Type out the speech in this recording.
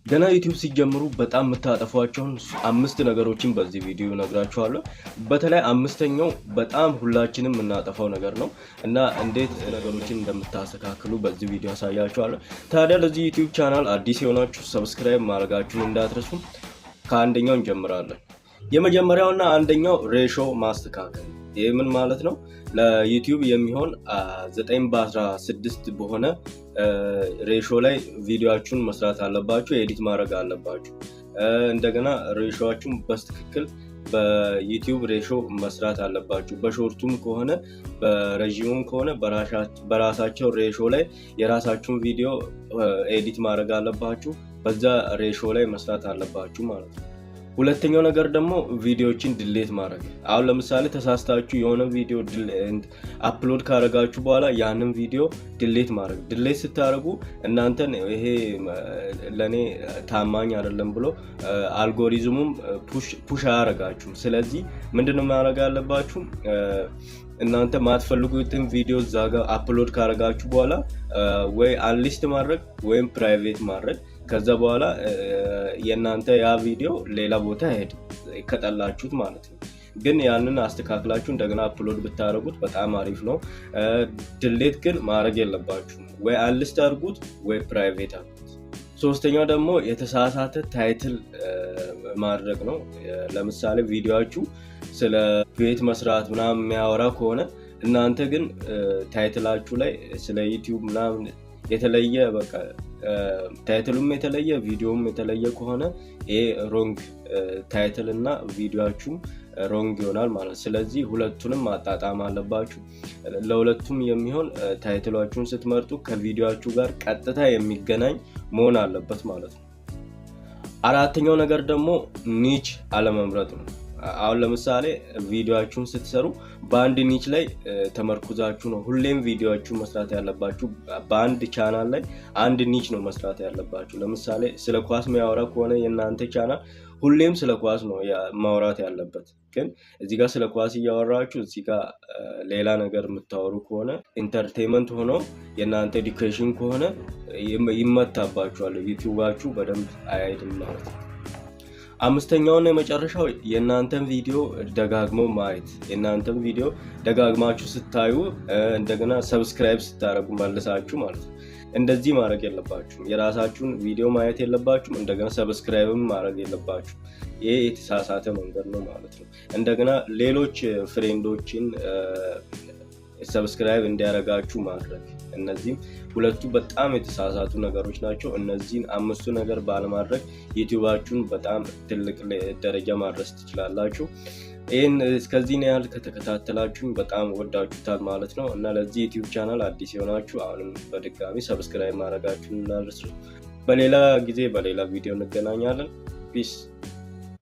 ገና ዩቲዩብ ሲጀምሩ በጣም የምታጠፏቸውን አምስት ነገሮችን በዚህ ቪዲዮ እነግራችኋለሁ። በተለይ አምስተኛው በጣም ሁላችንም የምናጠፋው ነገር ነው እና እንዴት ነገሮችን እንደምታስተካክሉ በዚህ ቪዲዮ አሳያችኋለሁ። ታዲያ ለዚህ ዩቲዩብ ቻናል አዲስ የሆናችሁ subscribe ማድረጋችሁን እንዳትረሱ። ከአንደኛው እንጀምራለን። የመጀመሪያውና አንደኛው ratio ማስተካከል። ይህ ምን ማለት ነው? ለዩቲዩብ የሚሆን 9:16 በሆነ ratio ላይ ቪዲዮአችሁን መስራት አለባችሁ፣ edit ማድረግ አለባችሁ። እንደገና ratio ኣችሁን በትክክል በዩቲዩብ ratio መስራት አለባችሁ። በ short ኡም ከሆነ በረዥሙም ከሆነ በራሳቸው ratio ላይ የራሳችሁን ቪዲዮ edit ማድረግ አለባችሁ። በዛ ratio ላይ መስራት አለባችሁ ማለት ነው። ሁለተኛው ነገር ደግሞ ቪዲዮዎችን delete ማድረግ። አሁን ለምሳሌ ተሳስታችሁ የሆነ ቪዲዮ upload ካደረጋችሁ በኋላ ያንን ቪዲዮ delete ማድረግ። Delete ስታደርጉ እናንተን ይሄ ለእኔ ታማኝ አይደለም ብሎ አልጎሪዝሙም push አያደርጋችሁም። ስለዚህ ምንድነው ማድረግ ያለባችሁ? እናንተ ማትፈልጉትን ቪዲዮ እዛ ጋር upload ካደረጋችሁ በኋላ ወይ unlist ማድረግ ወይም private ማድረግ። ከዛ በኋላ የእናንተ ያ ቪዲዮ ሌላ ቦታ አይሄድም ከጠላችሁት ማለት ነው። ግን ያንን አስተካክላችሁ እንደገና upload ብታደርጉት በጣም አሪፍ ነው። Delete ግን ማድረግ የለባችሁም። ወይ unlist አድርጉት ወይ private አድርጉት። ሶስተኛው ደግሞ የተሳሳተ title ማድረግ ነው። ለምሳሌ ቪዲዮአችሁ ስለ ቤት መስራት ምናምን የሚያወራ ከሆነ እናንተ ግን title ኣችሁ ላይ ስለ ዩቲዩብ ምናምን የተለየ፣ በቃ title ኡም የተለየ ቪዲዮም የተለየ ከሆነ ይሄ wrong title እና ቪዲዮአችሁም wrong ይሆናል ማለት ነው። ስለዚህ ሁለቱንም ማጣጣም አለባችሁ። ለሁለቱም የሚሆን title ኣችሁን ስትመርጡ ከቪዲዮአችሁ ጋር ቀጥታ የሚገናኝ መሆን አለበት ማለት ነው። አራተኛው ነገር ደግሞ niche አለመምረጥ ነው። አሁን ለምሳሌ ቪዲዮአችሁን ስትሰሩ በአንድ niche ላይ ተመርኩዛችሁ ነው ሁሌም ቪዲዮአችሁን መስራት ያለባችሁ። በአንድ ቻናል ላይ አንድ niche ነው መስራት ያለባችሁ። ለምሳሌ ስለ ኳስ የሚያወራ ከሆነ የእናንተ ቻናል ሁሌም ስለ ኳስ ነው ማውራት ያለበት። ግን እዚህ ጋር ስለ ኳስ እያወራችሁ እዚህ ጋር ሌላ ነገር የምታወሩ ከሆነ፣ entertainment ሆኖ የእናንተ education ከሆነ ይመታባችኋል። ዩቲዩባችሁ በደንብ አይሄድም ማለት ነው። አምስተኛውና የመጨረሻው የእናንተን ቪዲዮ ደጋግሞ ማየት። የእናንተን ቪዲዮ ደጋግማችሁ ስታዩ እንደገና subscribe ስታደርጉ መልሳችሁ ማለት ነው። እንደዚህ ማድረግ የለባችሁም። የራሳችሁን ቪዲዮ ማየት የለባችሁም። እንደገና subscribe ም ማድረግ የለባችሁም። ይሄ የተሳሳተ መንገድ ነው ማለት ነው። እንደገና ሌሎች friend ኦችን subscribe እንዲያደርጋችሁ ማድረግ። እነዚህም ሁለቱ በጣም የተሳሳቱ ነገሮች ናቸው። እነዚህን አምስቱ ነገር ባለማድረግ ዩቲዩባችሁን በጣም ትልቅ ደረጃ ማድረስ ትችላላችሁ። ይህን እስከዚህ ያህል ከተከታተላችሁኝ በጣም ወዳችሁታል ማለት ነው። እና ለዚህ ዩቲዩብ ቻናል አዲስ የሆናችሁ አሁንም በድጋሚ subscribe ማድረጋችሁን እንዳትረሱ። በሌላ ጊዜ በሌላ ቪዲዮ እንገናኛለን። Peace.